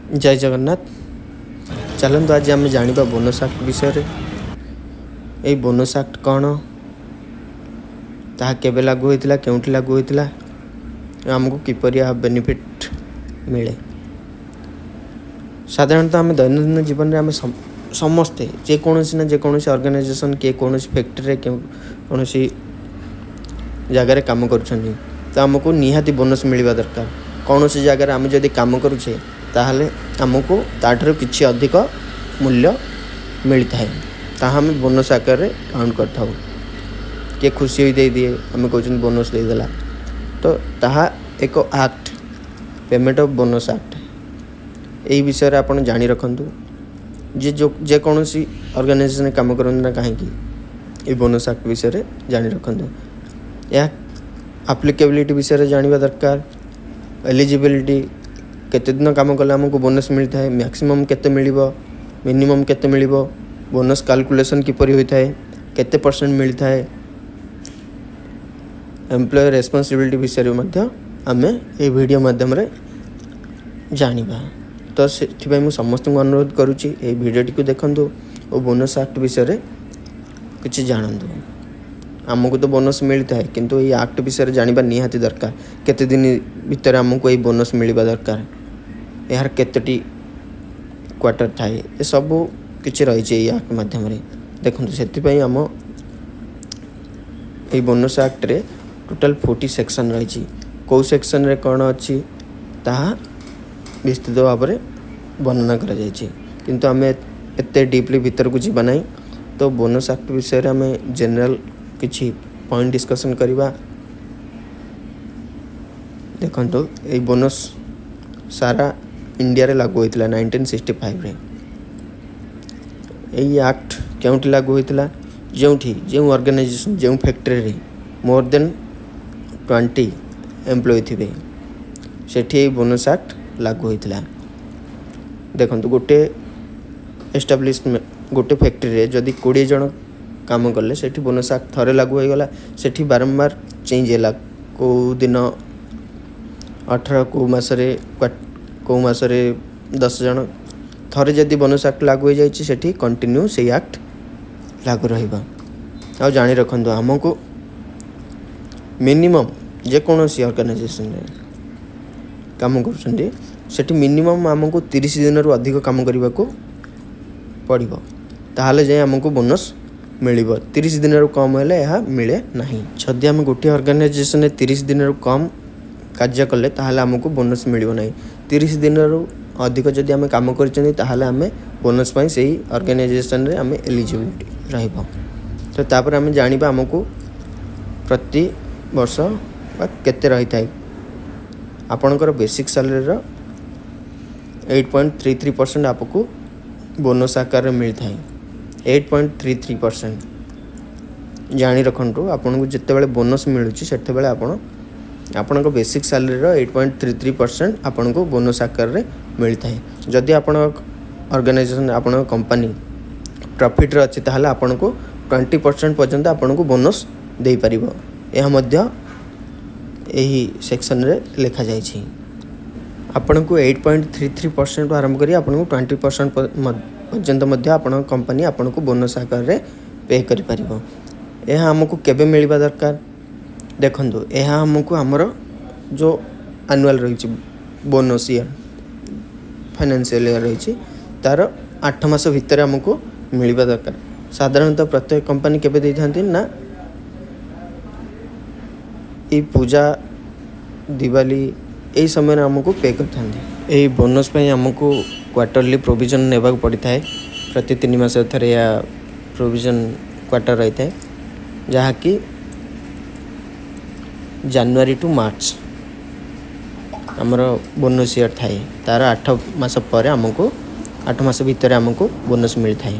ଜୟ ଜଗନ୍ନାଥ। ଚାଲନ୍ତୁ, ଆଜି ଆମେ ଜାଣିବା ବୋନସ୍ ଆକ୍ଟ ବିଷୟରେ। ଏଇ ବୋନସ୍ ଆକ୍ଟ କ'ଣ, ତାହା କେବେ ଲାଗୁ ହୋଇଥିଲା, କେଉଁଠି ଲାଗୁ ହୋଇଥିଲା, ଆମକୁ କିପରି ଏହା ବେନିଫିଟ୍ ମିଳେ। ସାଧାରଣତଃ ଆମେ ଦୈନନ୍ଦିନ ଜୀବନରେ ଆମେ ସମସ୍ତେ ଯେକୌଣସି ନା ଯେକୌଣସି ଅର୍ଗାନାଇଜେସନ୍ କି କୌଣସି ଫ୍ୟାକ୍ଟ୍ରିରେ, କେଉଁ କୌଣସି ଜାଗାରେ କାମ କରୁଛନ୍ତି, ତ ଆମକୁ ନିହାତି ବୋନସ୍ ମିଳିବା ଦରକାର। କୌଣସି ଜାଗାରେ ଆମେ ଯଦି କାମ କରୁଛେ, ତାହେଲେ ଆମକୁ ତା'ଠାରୁ କିଛି ଅଧିକ ମୂଲ୍ୟ ମିଳିଥାଏ। ତାହା ଆମେ ବୋନସ୍ ଆକାରରେ କାଉଣ୍ଟ କରିଥାଉ। କିଏ ଖୁସି ହୋଇ ଦେଇଦିଏ, ଆମେ କହୁଛନ୍ତି ବୋନସ୍ ଦେଇଦେଲା। ତ ତାହା ଏକ act, payment of bonus act. ଏଇ ବିଷୟରେ ଆପଣ ଜାଣି ରଖନ୍ତୁ ଯେ ଯେକୌଣସି ଅର୍ଗାନାଇଜେସନରେ କାମ କରନ୍ତୁ ନା କାହିଁକି, ଏଇ ବୋନସ୍ ଆକ୍ଟ ବିଷୟରେ ଜାଣି ରଖନ୍ତୁ। ଏହା ଆପ୍ଲିକେବିଲିଟି ବିଷୟରେ ଜାଣିବା ଦରକାର। ଏଲିଜିବିଲିଟି, କେତେ ଦିନ କାମ କଲେ ଆମକୁ ବୋନସ୍ ମିଳିଥାଏ, ମ୍ୟାକ୍ସିମମ୍ କେତେ ମିଳିବ, ମିନିମମ୍ କେତେ ମିଳିବ, ବୋନସ୍ କାଲକୁଲେସନ୍ କିପରି ହୋଇଥାଏ, କେତେ ପରସେଣ୍ଟ ମିଳିଥାଏ, ଏମ୍ପ୍ଲୟ ରେସ୍ପନ୍ସିବିଲିଟି ବିଷୟରେ ମଧ୍ୟ ଆମେ ଏହି ଭିଡ଼ିଓ ମାଧ୍ୟମରେ ଜାଣିବା। ତ ସେଥିପାଇଁ ମୁଁ ସମସ୍ତଙ୍କୁ ଅନୁରୋଧ କରୁଛି, ଏହି ଭିଡ଼ିଓଟିକୁ ଦେଖନ୍ତୁ ଓ ବୋନସ୍ ଆକ୍ଟ ବିଷୟରେ କିଛି ଜାଣନ୍ତୁ। ଆମକୁ ତ ବୋନସ୍ ମିଳିଥାଏ, କିନ୍ତୁ ଏଇ ଆକ୍ଟ ବିଷୟରେ ଜାଣିବା ନିହାତି ଦରକାର। କେତେ ଦିନ ଭିତରେ ଆମକୁ ଏଇ ବୋନସ୍ ମିଳିବା ଦରକାର, ଏହାର କେତୋଟି କ୍ୱାର୍ଟର ଥାଏ, ଏସବୁ କିଛି ରହିଛି ଏଇ ଆକ୍ଟ ମାଧ୍ୟମରେ। ଦେଖନ୍ତୁ, ସେଥିପାଇଁ ଆମ ଏଇ ବୋନସ୍ ଆକ୍ଟରେ ଟୋଟାଲ୍ 40 ସେକ୍ସନ୍ ରହିଛି। କେଉଁ ସେକ୍ସନ୍ରେ କ'ଣ ଅଛି, ତାହା ବିସ୍ତୃତ ଭାବରେ ବର୍ଣ୍ଣନା କରାଯାଇଛି। କିନ୍ତୁ ଆମେ ଏତେ ଡିପ୍ଲି ଭିତରକୁ ଯିବା ନାହିଁ। ତ ବୋନସ୍ ଆକ୍ଟ ବିଷୟରେ ଆମେ ଜେନେରାଲ୍ କିଛି ପଏଣ୍ଟ ଡିସ୍କସନ୍ କରିବା। ଦେଖନ୍ତୁ, ଏଇ ବୋନସ୍ ସାରା ଇଣ୍ଡିଆରେ ଲାଗୁ ହୋଇଥିଲା 1965ରେ। ଏଇ ଆକ୍ଟ କେଉଁଠି ଲାଗୁ ହୋଇଥିଲା? ଯେଉଁଠି, ଯେଉଁ ଅର୍ଗାନାଇଜେସନ୍, ଯେଉଁ ଫ୍ୟାକ୍ଟ୍ରିରେ ମୋର୍ ଦେନ୍ 20 ଏମ୍ପ୍ଲୟି ଥିବେ, ସେଠି ଏଇ ବୋନସ୍ ଆକ୍ଟ ଲାଗୁ ହୋଇଥିଲା। ଦେଖନ୍ତୁ, ଗୋଟେ ଏଷ୍ଟାବ୍ଲିଶମେଣ୍ଟ, ଗୋଟେ ଫ୍ୟାକ୍ଟ୍ରିରେ ଯଦି 20 ଜଣ କାମ କଲେ, ସେଠି ବୋନସ୍ ଆକ୍ଟ ଥରେ ଲାଗୁ ହୋଇଗଲା। ସେଠି ବାରମ୍ବାର ଚେଞ୍ଜ ହେଲା, କେଉଁ ଦିନ 18, କେଉଁ ମାସରେ, କେଉଁ ମାସରେ 10 ଜଣ। ଥରେ ଯଦି ବୋନସ୍ ଆକ୍ଟ ଲାଗୁ ହୋଇଯାଇଛି, ସେଠି କଣ୍ଟିନ୍ୟୁ ସେଇ ଆକ୍ଟ ଲାଗୁ ରହିବ। ଆଉ ଜାଣି ରଖନ୍ତୁ, ଆମକୁ ମିନିମମ୍ ଯେକୌଣସି ଅର୍ଗାନାଇଜେସନରେ କାମ କରୁଛନ୍ତି, ସେଠି ମିନିମମ୍ ଆମକୁ 30 ଦିନରୁ ଅଧିକ କାମ କରିବାକୁ ପଡ଼ିବ, ତାହେଲେ ଯାଇ ଆମକୁ ବୋନସ୍ ମିଳିବ। 30 ଦିନରୁ କମ୍ ହେଲେ ଏହା ମିଳେ ନାହିଁ। ଯଦି ଆମେ ଗୋଟିଏ ଅର୍ଗାନାଇଜେସନରେ 30 ଦିନରୁ କମ୍ କାର୍ଯ୍ୟ କଲେ, ତାହେଲେ ଆମକୁ ବୋନସ୍ ମିଳିବ ନାହିଁ। 30 ଦିନରୁ ଅଧିକ ଯଦି ଆମେ କାମ କରିଛନ୍ତି, ତାହେଲେ ଆମେ ବୋନସ୍ ପାଇଁ ସେଇ ଅର୍ଗାନାଇଜେସନରେ ଆମେ ଏଲିଜିବିଲିଟି ରହିବ। ତ ତାପରେ ଆମେ ଜାଣିବା ଆମକୁ ପ୍ରତି ବର୍ଷ ବା କେତେ ରହିଥାଏ। ଆପଣଙ୍କର ବେସିକ୍ ସାଲେରୀର 8.33% ଆପଣଙ୍କୁ ବୋନସ୍ ଆକାରରେ ମିଳିଥାଏ। 8.33%। ଜାଣି ରଖନ୍ତୁ, ଆପଣଙ୍କୁ ଯେତେବେଳେ ବୋନସ୍ ମିଳୁଛି, ସେତେବେଳେ ଆପଣ ଆପଣଙ୍କ ବେସିକ୍ ସାଲେରୀର 8.33% ଆପଣଙ୍କୁ ବୋନସ୍ ଆକାରରେ ମିଳିଥାଏ। ଯଦି ଆପଣ ଅର୍ଗାନାଇଜେସନ୍, ଆପଣଙ୍କ କମ୍ପାନୀ ପ୍ରଫିଟ୍ରେ ଅଛି, ତାହେଲେ ଆପଣଙ୍କୁ 20% ପର୍ଯ୍ୟନ୍ତ ଆପଣଙ୍କୁ ବୋନସ୍ ଦେଇପାରିବ। ଏହା ମଧ୍ୟ ଏହି ସେକ୍ସନରେ ଲେଖାଯାଇଛି। ଆପଣଙ୍କୁ 8.33%ରୁ ଆରମ୍ଭ କରି ଆପଣଙ୍କୁ 20% ପର୍ଯ୍ୟନ୍ତ ମଧ୍ୟ ଆପଣଙ୍କ କମ୍ପାନୀ ଆପଣଙ୍କୁ ବୋନସ୍ ଆକାରରେ ପେ କରିପାରିବ। ଏହା ଆମକୁ କେବେ ମିଳିବା ଦରକାର? ଦେଖନ୍ତୁ, ଏହା ଆମକୁ ଆମର ଯେଉଁ ଆନୁଆଲ୍ ରହିଛି, ବୋନସ୍ ଇୟର୍, ଫାଇନାନ୍ସିଆଲ୍ ଇୟର୍ ରହିଛି, ତା'ର 8 ମାସ ଭିତରେ ଆମକୁ ମିଳିବା ଦରକାର। ସାଧାରଣତଃ ପ୍ରତ୍ୟେକ କମ୍ପାନୀ କେବେ ଦେଇଥାନ୍ତି ନା, ଏଇ ପୂଜା, ଦିୱାଲି, ଏଇ ସମୟରେ ଆମକୁ ପେ କରିଥାନ୍ତି। ଏହି ବୋନସ୍ ପାଇଁ ଆମକୁ କ୍ୱାର୍ଟରଲି ପ୍ରୋଭିଜନ୍ ନେବାକୁ ପଡ଼ିଥାଏ। ପ୍ରତି 3 ମାସ ଥରେ ଏହା ପ୍ରୋଭିଜନ୍ କ୍ୱାର୍ଟର ରହିଥାଏ, ଯାହାକି ଜାନୁଆରୀ ଟୁ ମାର୍ଚ୍ଚ ଆମର ବୋନସ୍ ଇୟର୍ ଥାଏ। ତା'ର 8 ମାସ ପରେ ଆମକୁ, 8 ମାସ ଭିତରେ ଆମକୁ ବୋନସ୍ ମିଳିଥାଏ।